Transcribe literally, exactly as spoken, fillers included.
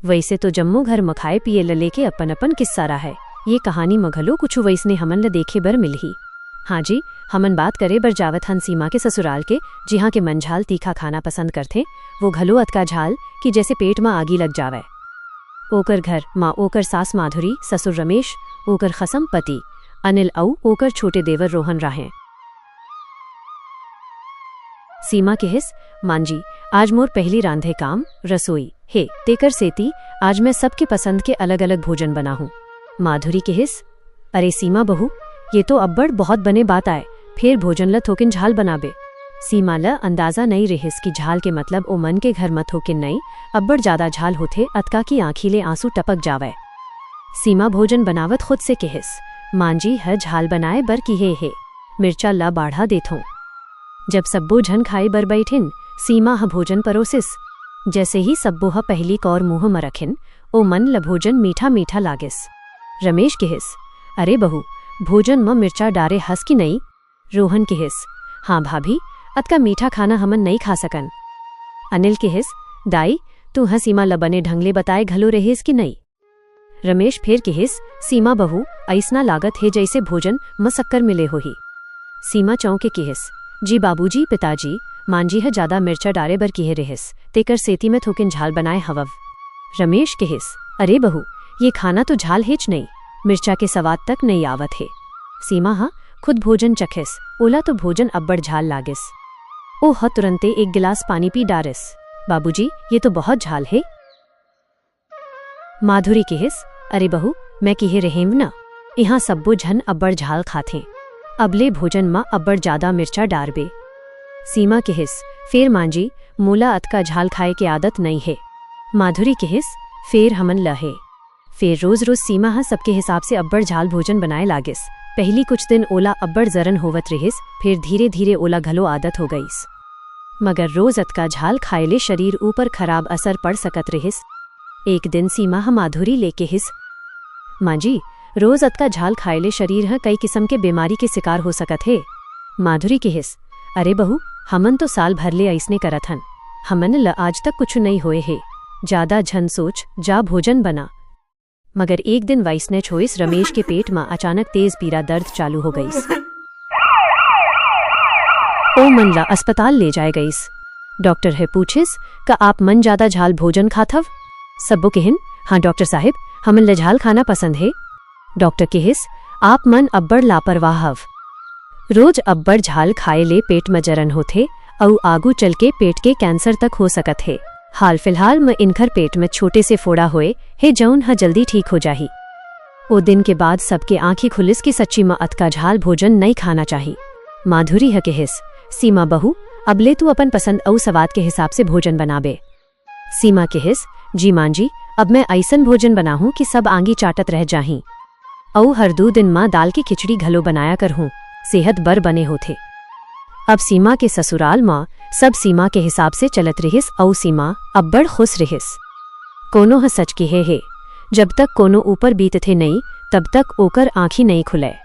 वइसे तो जम्मो घर म खाए पिए ल लेके अपन अपन किस्सा राहय। ये कहानी म घलो कुछु वइसने हमन ल देखे बर मिलही। हाँ जी, हमन बात करे बर जावत हन सीमा के ससुराल के, जिहाँ के मन झाल तीखा खाना पसंद करथे, वो घलो अतका झाल कि जइसे पेट म आगी लग जावय। ओकर घर म ओकर सास माधुरी, ससुर रमेश, ओकर खसम पति अनिल अउ ओकर छोटे देवर रोहन राहें। सीमा किहिस, "मांजी, आज मोर पहिली रांधे काम रसोई हे, तेकर सेती आज मैं सबके पसंद के अलग-अलग भोजन बनाहूं।" माधुरी किहिस, "अरे सीमा बहू, ये तो अब्बड़ बहुत बने बात आय, फेर भोजन ल थोकिन झाल बनाबे।" सीमा ल अंदाजा नइ रिहिस कि झाल के मतलब ओ मन के घर म थोकिन नइ, अब्बड़ जादा झाल होथे, अतका कि आंखी ले आंसू टपक जावय। सीमा भोजन बनावत खुद से किहिस, "मांजी ह झाल बनाए बर किहे हे, मिर्चा ल बाढ़ा देथों।" जब सब्बो झन खाए बर बइठिन, सीमा ह भोजन परोसिस। जइसे ही सब्बो ह पहिली कौर मुंह म रखिन, ओ मन ल भोजन मीठा-मीठा लागिस। रमेश किहिस, "अरे बहू, भोजन म मिर्चा डारे हस कि नइ?" रोहन किहिस, "हाँ भाभी, अतका मीठा खाना हमन नइ खा सकन।" अनिल किहिस, "दाई, तू ह सीमा ल बने ढंग ले बताए घलो रेहेस कि नइ?" रमेश फेर किहिस, "सीमा बहू, अइसना लागत हे जइसे भोजन म सक्कर मिले होही।" सीमा चौंक के किहिस, "जी बाबूजी, पिताजी, मांजी ह जादा मिर्चा डारे बर किहे रेहेस, तेकर सेती मैं थोकिन झाल बनाए हवव।" रमेश किहिस, "अरे बहू, ये खाना तो झाल हेच नइ, मिर्चा के सवाद तक नइ आवत हे।" सीमा ह खुद भोजन चखिस, ओला तो भोजन अब्बड़ झाल लागिस। ओ ह तुरंते एक गिलास पानी पी डारिस। "बाबूजी, ये तो बहुत झाल हे।" माधुरी किहिस, "अरे बहू, मैं किहे रहेंव न, इहाँ सब्बो झन अब्बड़ झाल खाथें। अबले भोजन म अब्बड़ जादा मिर्चा डारबे।" सीमा किहिस, "फेर मांजी, मोला अतका झाल खाए के आदत नइ हे।" माधुरी किहिस, "फेर हमन ल हे।" फेर रोज-रोज सीमा ह सबके हिसाब से अब्बड़ झाल भोजन बनाए लागिस। पहिली कुछ दिन ओला अब्बड़ जरन होवत रिहिस, फेर धीरे-धीरे ओला घलो आदत हो गईस। मगर रोज अतका झाल खाए ले शरीर ऊपर खराब असर पड़ सकत रिहिस। एक दिन सीमा ह माधुरी ले किहिस, "मांजी, रोज अतका झाल खाए ले शरीर ह कई किसम के बेमारी के शिकार हो सकत हे।" माधुरी किहिस, "अरे बहू, हमन तो साल भर ले अइसने करत हन। हमन ल आज तक कुछु नइ होए हे। जादा झन सोच, जा भोजन बना।" मगर एक दिन वइसनेच होइस, रमेश के पेट म अचानक तेज पीरा दर्द चालू हो गइस। ओ मन ला अस्पताल ले जाए गइस। डॉक्टर ह पूछिस, "का आप मन जादा झाल भोजन खाथव?" सब्बो किहिन, "हाँ डॉक्टर साहेब, हमन ल झाल खाना पसंद हे।" डॉक्टर किहिस, "आप मन अब्बड़ लापरवाह हव। रोज अब्बड़ झाल खाए ले पेट म जरन होथे अउ आगू चल के पेट के कैंसर तक हो सकत हे। हाल फिलहाल म इनखर पेट म छोटे से फोड़ा होए हे, जउन ह जल्दी ठीक हो जाही।" ओ दिन के बाद सबके आंखी खुलिस कि सच्ची म अतका झाल भोजन नइ खाना चाही। माधुरी ह किहिस, "सीमा बहू, अब ले तू अपन पसंद अउ सवाद के हिसाब से भोजन बनाबे।" सीमा किहिस, "जी मांजी, अब मैं अइसन भोजन बनाहूं कि सब आंगी चाटत रह जाहीं। अउ हर दू दिन म दाल के खिचड़ी घलो बनाया करहूं, सेहत बर बने होथे।" अब सीमा के ससुराल म सब सीमा के हिसाब से चलत रिहिस अउ सीमा अब्बड़ खुश रिहिस। कोनो ह सच किहे हे, "जब तक कोनो ऊपर बीतथे नइ, तब तक ओकर आंखी नइ खुलय।"